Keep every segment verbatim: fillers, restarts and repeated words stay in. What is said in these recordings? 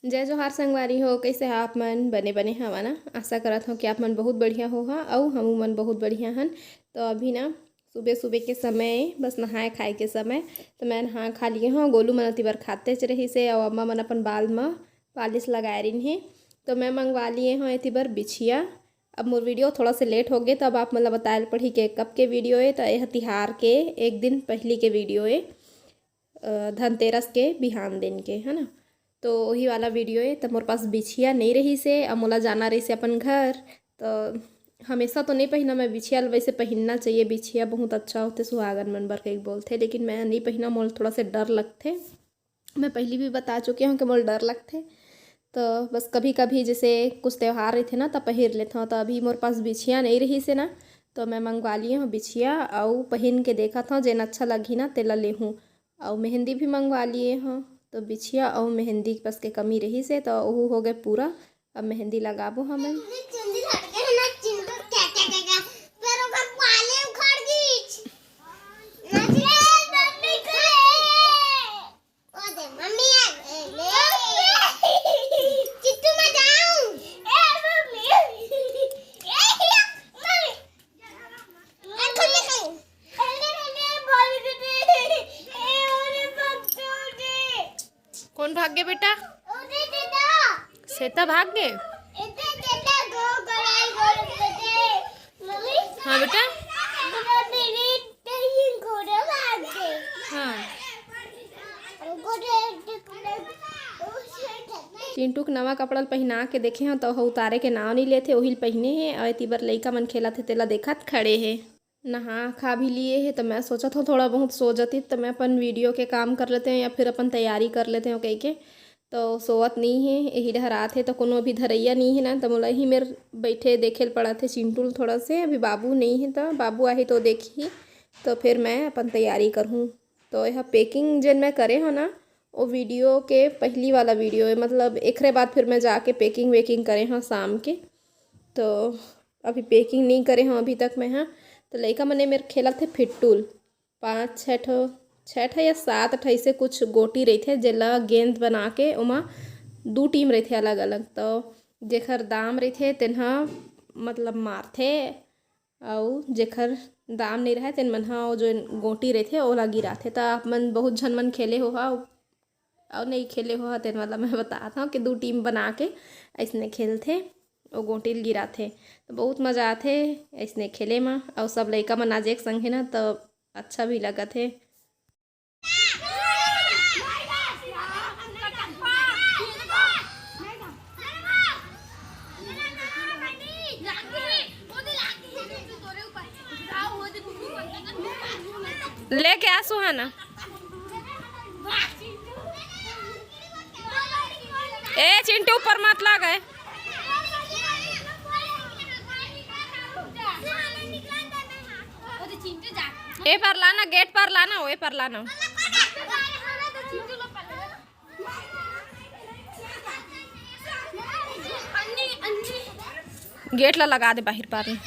जय जोहार संगवारी हो, कइसे हा आप मन? बने बने हवा ना? आशा करत हव कि आप मन बहुत बढ़िया होहा अउ हमू मन बहुत बढ़िया हन। तो अभी ना सुबह सुबह के समय, बस नहाए खाए के समय। तो मैं नहा खा लिए हव, गोलू मन एती बर खातेच रहिस हे अउ अम्मा मन अपन बाल म पालिश लगाए रहिन हे। तो मैं मंगवा लिए हव एती बर बिछिया। अब मोर वीडियो थोड़ा से लेट हो गे, तो अब आप मन ल बताए ल पड़ही के कब के वीडियो ए। तो यह तिहार के एक दिन पहिली के वीडियो ए, अ, धनतेरस के बिहान दिन के, है ना। तो वही वाला वीडियो ए। तो मोर पास बिछिया नहीं रहिस हे, अब मोला जाना रहिस हे अपन घर। तो हमेशा तो नहीं पहिना मैं बिछिया ल, वैसे पहिनना चाहिए, बिछिया बहुत अच्छा होथे, सुहागन मन बर कहिके बोलथे, लेकिन मैं नहीं पहिना, मोला थोड़ा से डर लगथे। मैं पहली भी बता चुके हव कि मोला डर लगथे। तो बस कभी कभी जैसे कुछ त्यौहार रहिथे ना, तब पहिर लेथव। तो अभी मोर पास बिछिया नहीं रहिस हे ना, तो मैं मंगवा लिए हव बिछिया, अउ पहिन के देखत हव, जेन अच्छा लगही ना, तेला लेहूँ। अउ मेहंदी भी मंगवा लिए हव। तो बिछिया अउ मेहंदी बस के कमी रहिस हे, तो ओहू हो गे पूरा। अब मेहंदी लगाबो हमन। चुंदी हट के ना, चिंटू क्या क्या क्या क्या, फिर ओकर बाले उखड़ गीच। नाच रे, बम्मी खा ले। ओ दे, मम्मी आ गई ले। चिट्टू, मैं जाऊं। ए, मम्मी। ए, मम्मी। ए, खुद निकल। ए, मम्मी, बोल के दे। ए, अरे, बंदूक दे। कौन भाग गए बेटा? उधर दे दो। सेता भाग गए? इधर दे दो, गो, गो, गो, गो, गो। मम्मी। हाँ बेटा। मेरा बेबी तीन घोड़े भाग गए। हाँ। घोड़े, घोड़े, घोड़े। चिंटू के नवा कपड़ा ल पहिना के देखे हव, तो ओह उतारे के नाव नहीं लेथे, ओही ल पहिने हे। अउ एती बर लइका मन खेलत हे, तेला देखत खड़े हे। नहा खा भी लिए हे, तो मैं सोचत हव थोड़ा बहुत सो जतिस, तो मैं अपन वीडियो के काम कर लेते हव या फिर अपन तैयारी कर लेते हव कहिके। तो सोवत नहीं हे, यही डहर आत हे, तो कोनो अभी धरैया नहीं हे ना, तो मोला ही मेर बैठे देखे ल पड़त हे चिंटू ल थोड़ा से। अभी बाबू नहीं हे, तो बाबू आही तो देखही, तो फिर मैं अपन तैयारी करहूँ। तो यह packing जेन मैं करे हव ना, वो वीडियो के पहली वाला वीडियो है, मतलब एकरे बाद फिर मैं जाके packing वेकिंग करे हव शाम के। तो अभी packing नहीं करे हव अभी तक मैं, हाँ। तो लइका मने मेर खेलत हे फिट्टूल, पाँच छः ठो, छः ठो या सात ठो ऐसे कुछ गोटी रहिथे, जेला गेंद बना के ओमा दू टीम रहिथे अलग अलग। तो जेखर दाम रहिथे तेन ह मतलब मारथे, अउ जेखर दाम नइ रहय तेन मन ह ओ जो गोटी रहिथे ओला गिराथे। त आप मन बहुत झन मन खेले होहा अउ नइ खेले होहा तेन वाला मैं बतात हव कि दू टीम बना के अइसने खेलथे, ओ गोटी ल गिराथे। त बहुत मजा आथे अइसने खेले म, अउ सब लइका मन आज एक संग हे न, त अच्छा भी लगत हे। लेके आ सुहाना। ए चिंटू, ऊपर मत लागे। ए पर लाना, गेट पर लाना, ए पर लाना। गेट ला लगा दे बाहिर पार में।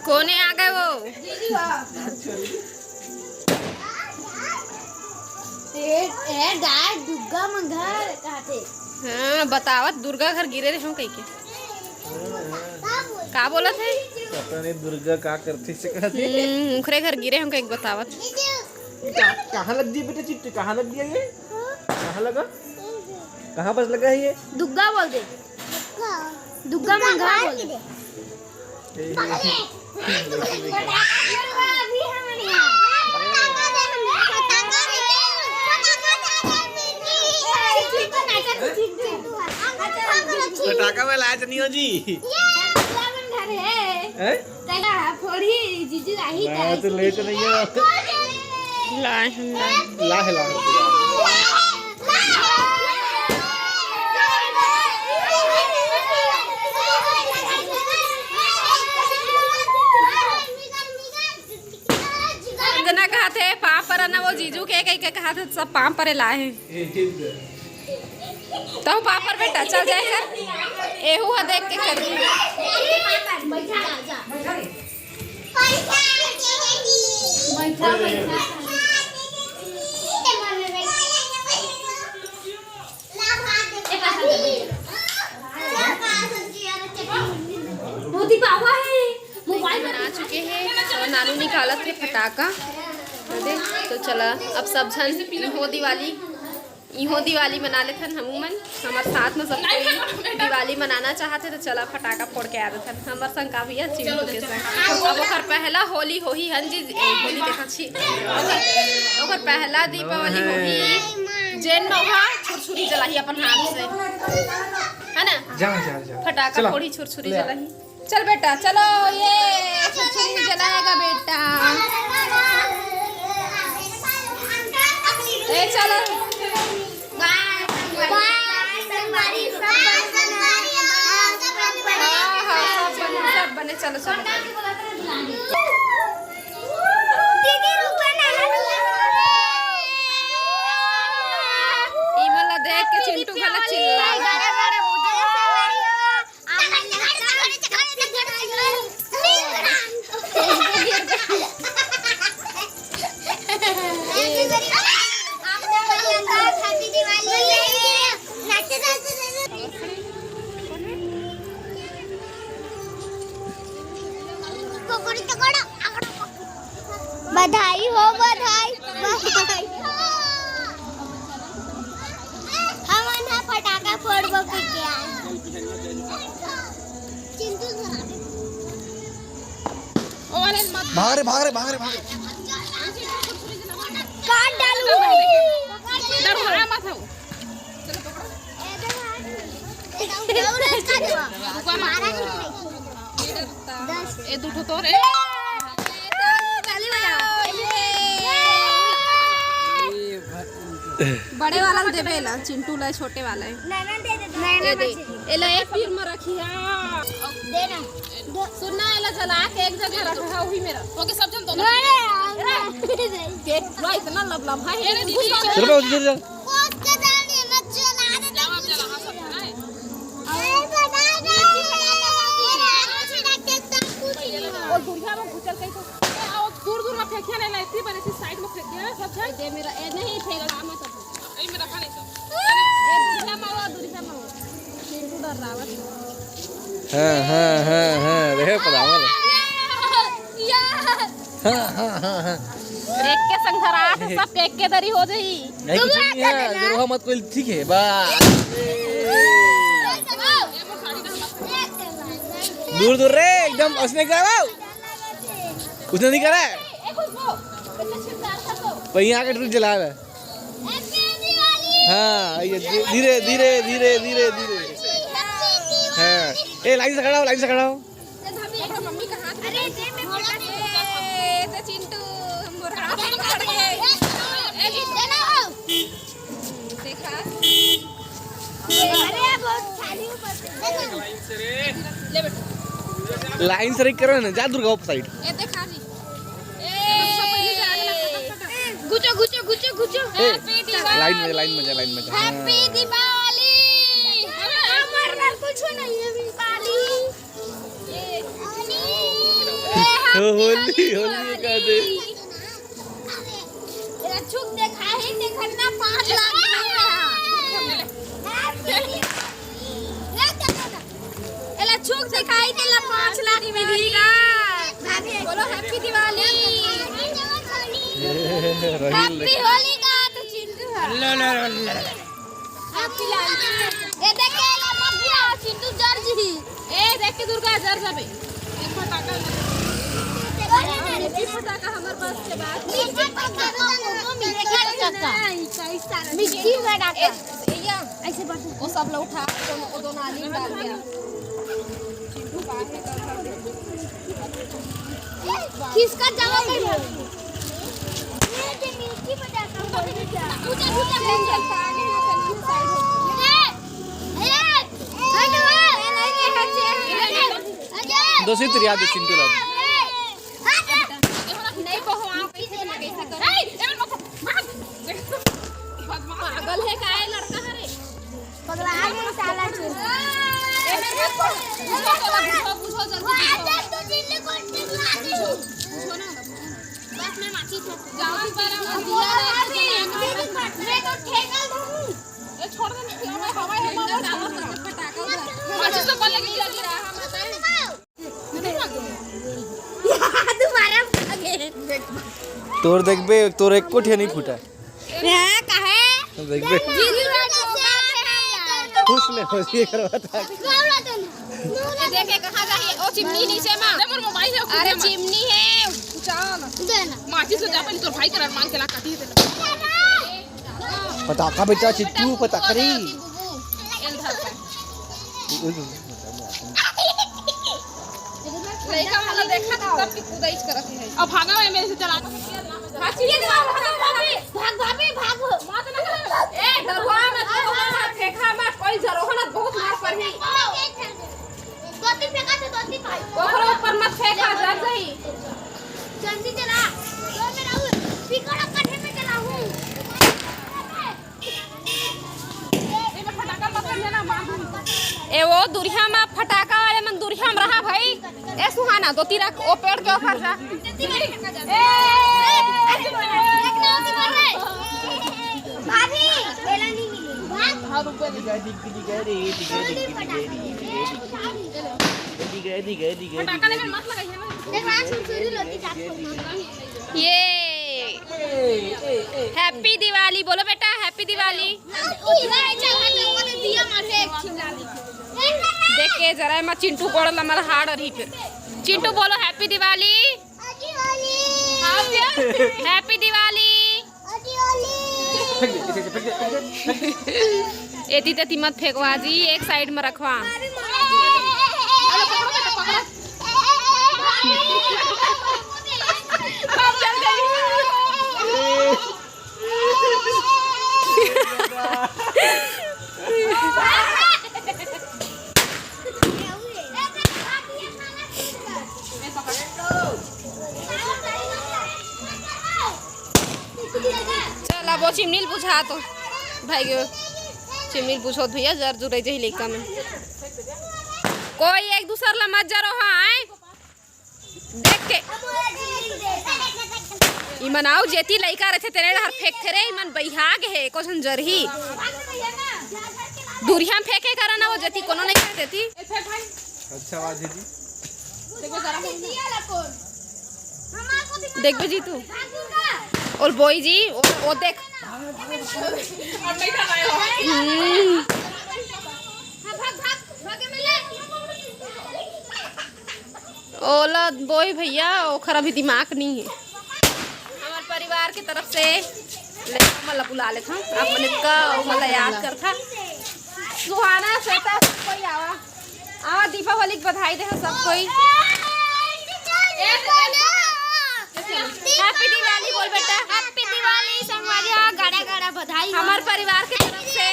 कोने आ गए वो? ए, ए, गाय दुर्गा मन घर कहथे। हाँ, बतावत दुर्गा घर गिरे रहे हो कहिके। का बोलत हे? पता नहीं दुर्गा का करथे से कहथे। हम्म, उखरे घर गिरे हो कहिके बतावत। कहाँ, कहाँ लग गई बेटा चिट्टी? कहाँ लग गया ये? कहाँ लगा? कहाँ बस लगा है ये? दुग्गा बोल दे। दुग्गा मंगा बोल दे। पटाखा में लाज नहीं हो जी। हैं? तेला फोड़ी जीजू आही मैं तो लेत नहीं हूँ। लाए हम लाए। ला है, ला है। अंजना कहत हे, "पाँव परना वो जीजू के," कहि के कहत सब पाँव परे लाए हे। तहूँ पाँव पर बेटा, चल जाए कर। एहू ह देख के कर। मोदी बाबा है। मोबाइल बना चुके हैं और नानू निकालत हे फटाका। तो चला, अब सब झन इहो दिवाली, इहो दिवाली मना लेथन हमू मन। हमर साथ में सब कोई दिवाली मनाना चाहत हे, तो चला फटाका फोड़ के आ देथन। हमर संग का भैया चिंटू के संग। अब ओकर पहला होली होही हन जी, ए, होली के कथी, ओकर, ओकर पहला दीपावली होही, जेन में ओहा छुरछुरी जलाही अपन हाथ से, है ना? जा, जा, जा। फटाका चला। फोड़ी, छुरछुरी ले आ। जलाही। चल बेटा, चलो, ये छुरछुरी जलाएगा बेटा। ए, चलो। हाँ, हाँ, सब बने, सब बने, चलो, चलो। इमन ला देख के चिंटू घला चिल्ला। बधाई हो, बधाई, बधाई। हमन ह फटाका फोड़बो कहिके आए। चिंटू भाग रे, भाग रे, भाग रे, भाग रे। काट डालू। डर हो रहा मत हो। ए दू ठो तोर, ए। बड़े वाला ल देबे ला, चिंटू ला, छोटे वाला है। नैना दे दे, नैना ये दे। बची। एला एक तीर में रखिया। दे ना। सुनना, एला जला के एक जगह रखा, वही में रख। ओके, सब जन तो। अरे, देख, पूरा इतना लबलबा है। ये नहीं, दूर जा। चल बे, उधर जा। कोस के जाने मत चला दे। दूर दूर में फेंकिया नहीं, इतनी बड़ी सी साइड में फेंक दिया सब जन। दे मेरा, ए, नहीं फेंक रहा, मत। ए मेरा खाने सब। ए, दूरिया मारो, दूरिया मारो। चिंटू डर रहा है। हाँ, हाँ, हाँ, हाँ, देखे पता वाला। हाँ, हाँ, हाँ, हाँ। एक के संग धरा, सब के एक के दरी हो जाई। नहीं, कुछ नहीं है, जो रोहा मत कोई, ठीक है, बस। दूर दूर रे, एकदम असने करो। उसने नहीं करा है। पर यहाँ आके ट्रिक चला रहा है। हाँ, ये धीरे, धीरे, धीरे, धीरे, धीरे। हाँ, ए, लाइन से खड़ा हो, लाइन से खड़ा हो। अरे, चिंटू, मोर हाथ पकड़ के। देखा। अरे, बहुत खाली ऊपर से। ले बेटा। लाइन से करो ना, जा दुर्गा साइड। ए, देखा जी। ए, घुचो, घुचो, घुचो, घुचो। ए, Happy Diwali। लाइन में, लाइन में जा, लाइन में जा। Happy Diwali। हमारे घर कुछ नहीं है, दिवाली। ए, ए, Happy होली, होली Diwali। का दे। एला छुक देखाही, देखत ना पाँच लाख मिली रहा। एला छुक देखाही, तेला पाँच लाख मिली रहा। बोलो Happy Diwali। Happy होली का तो चिंटू है। ला, ला, ला, ला। ए देख के एला मत गिरा, चिंटू जर जी। ए देख के दुर्गा जर जाबे। एक फटाका। मिर्ची फटाका हमर बस के बात। मिर्ची फटाका, मिर्ची फटाका। नहीं, कैसा नहीं। मिर्ची फटाका। ए, या। ऐसे बात। वो सब लोग उठा, वो, वो दोनों आदमी डाल दिया। खिसका जावा भाई। दोषी तुरिया दे चिंटू ला। नहीं, बहुत। कल हे का ए लड़का हरे? पगला गे साला चोर। ए, मैं बुझो, बुझो, बुझो, जल्दी बुझो। आज तो चिल्ली कोट निकला दी। बुझो ना, बुझो ना। बस मैं माचिस रख जाओ, इस बार हम दिया नहीं, तो जलाना। मैं तो ठेका दूँ। ए, छोड़ दे, हवा, हवा, हवा, हवा। माचिस तो बंद लगी, जल्दी रहा, हम बताएं। दोबारा भागे। तोर देखबे, तोर एको ठिया नहीं फूटा। हाँ, काहे? देखबे। जीजू का ठोका थे हम यार। खुश ले, खुश ये करवा था। ये देखे कहाँ जाही? ओ चिमनी नीचे मा। दे मोर मोबाइल है, अरे चिमनी है। चल। दे ना। माचिस से जा पहले तोर भाई के मांग के ला काटी है तेरे। पटाखा बेटा चिट्टू, पटाखा रे। एल धर पे। लइका मन ला देखा था, सबके कुदाइच करत हे। अब भागा, मैं मेरे से चला। हाँ, चलिए, भाग, भाग, भाग, भाग, भाग, भाग। ए, डरुआ मत, फेंका मत, कोई जरूरत बहुत मार पड़ही। दो तीन फेंका थे, दो तीन भाई। ओकरो ऊपर मत फेंका, जर जाही। जल्दी चला, दो में रहू, पिकड़ा कन्हे में चला हूँ। ए वो दुरिहा मा फटाका वाले मन दुरिहा मा रहा भाई। ए सुहाना, दो तीरा ओ पेड़ के ऊपर जा। ए, भाभी, बेला नहीं मिली। भाग। फटाका लेकिन मत लगाइए ना। देख, आज सुरसुरी लोती जात को। ये हैप्पी दिवाली बोलो बेटा, हैप्पी दिवाली। देख के जरा एमा चिंटू गोड़ ला मर हाड़ रही फिर। चिंटू बोलो हैप्पी दिवाली। हैप्पी दिवाली। एती तेती मत फेंकवा जी, एक साइड में रखवा। चल, अब वो चिमनील बुझा तो। भाई गे, चिमनील बुझो भैया, जर जुरे जही लइका में। कोई एक दूसर ला मत जरो, हाँ, आए? देख के। इमन आउ जेती लइका रथे, तेने डहर फेंकथे रे, इमन बइहा गे हे, एको झन जरही। दूरिहा में फेंके करा ना, वो जेती कोनो नहीं कर देती। अच्छा, आवाज है जी। देखबे जी तू। और बोई जी, वो, वो देख। हम्म। ओला बोई भैया, ओखर अभी दिमाग नहीं है। हमार परिवार के तरफ से लइका मन ला बुला लेथन, आप मन का ओमन ला याद करथा। सुहाना, श्वेता, सब कोई आवा। आ, दीपावली के बधाई देहा सब कोई। हैप्पी दिवाली बोल बेटा। हैप्पी दिवाली संगवारी हो, गाड़ा गाड़ा बधाई हो। हमार परिवार के तरफ से।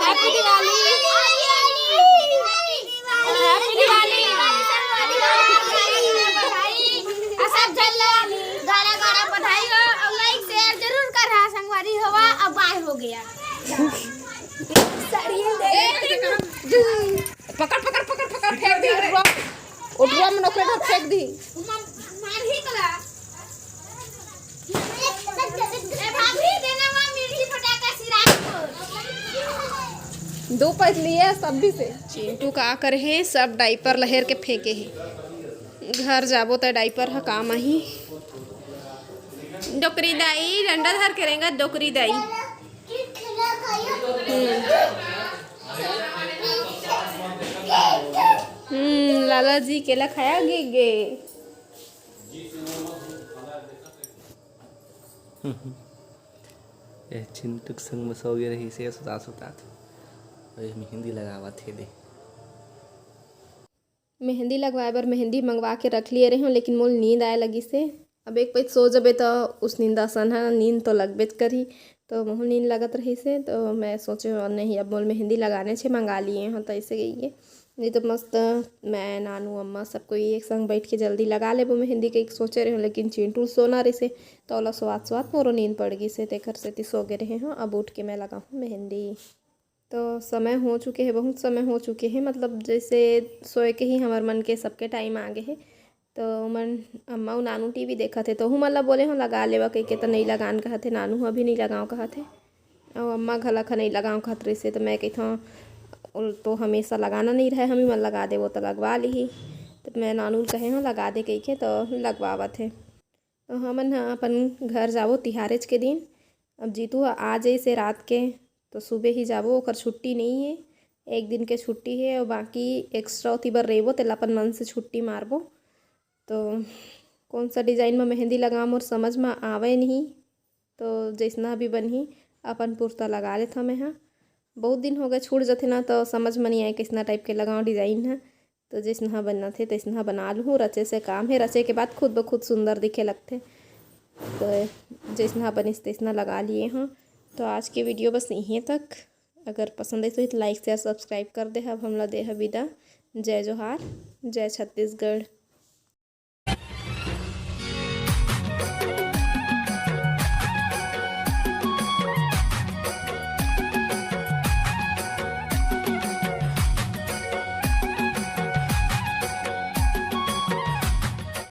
हैप्पी दिवाली। हैप्पी दिवाली। आ सब झन ला गाड़ा गाड़ा बधाई हो, अउ लाइक शेयर जरूर करहा संगवारी हो। अब बाय हो गया। पकड़, पकड़, पकड़, पकड़, फेंक दी, उठवा। उठवा में नौकरी धर फेंक दी। मार ही कला। ए भाभी, देना वहाँ मिर्ची फटाका सिराज को। दो पैक लिए सब भी से। चिंटू का करे हे, सब डायपर लहेर के फेंके हे। घर जाबो त डायपर ह काम आही। डोकरी दाई, डंडा धर के रेंगत डोकरी दाई। हम्म। हम्म, लाला जी केला खाया गे गे। ए, चिंटू के संग में सो गे रहिस हे, सुतात सुतात। अउ ये मेहंदी लगावत हे दे। मेहंदी लगवाए बर मेहंदी मंगवा के रख लिए रहेंव, लेकिन मोल नींद आए लगिस हे। अब एक पइत सो जबे त उस निंदा सन ह, नींद तो लगबेच करही। तो मोहू नींद लगत रहिस हे, तो मैं सोचे, "नहीं, अब मोल मेहंदी लगाने छे, मंगा लिए हंव," तो ऐसे गई है। नहीं तो मस्त मैं, नानू, अम्मा सब कोई एक संग बैठ के जल्दी लगा लेबो मेहंदी के सोचे रहे, लेकिन चिंटू सोना रहिसे, तो ओला सोआत सोआत मोरो नींद पड़ गिसे, तेकर सेती सो गे रहे हूँ। अब उठ के मैं लगाहूँ मेहंदी। तो समय हो चुके हे, बहुत समय हो चुके हे, मतलब जैसे सोए के ही हमर मन के सबके टाइम आ गे हे। तो मन, अम्मा अउ नानू टीवी देखत हे, तो ओहू मन ला बोले हूँ लगा लेवा कहिके, तो नहीं लगान कहत हे, नानू ह अभी नहीं लगाओ कहत हे। अउ अम्मा घला खा नहीं लगाओ कहत रहिसे, तो मैं कहिथौं, "ओल तो हमेशा लगाना नहीं रहे, हम ही मन लगा देबो तो लगवा लिही।" तो मैं नानू ल कहे हूँ लगा दे कहिके, तो लगवावत हे। तो हमन ह अपन घर जाबो तिहारेच के दिन। अब जीतू ह आ जइसे रात के, तो सुबह ही जाबो, ओकर छुट्टी नहीं है, एक दिन के छुट्टी है, और बाकी एक्स्ट्रा ओती बर रेबो, तेला अपन मन से छुट्टी मारबो। तो कौन सा डिजाइन में मेहंदी लगाऊँ, मोर समझ में आवे नहीं, तो जैसना भी बनही, अपन पुरता लगा लेथौं मैं ह। बहुत दिन हो गए, छूट जथे ना, तो समझ में नहीं आए कैसना टाइप के लगाऊँ डिजाइन ह। तो जैसना बनत हे, तैसना बना लूँ। रचे से काम है, रचे के बाद खुद ब खुद सुंदर दिखे लगथे। तो जैसना बनिस, तैसना लगा लिए हूँ। तो आज के वीडियो बस इहें तक। अगर पसंद आइस होही, तो like, share, subscribe कर दे। अब हमला दे ह विदा। जय जोहार, जय छत्तीसगढ़।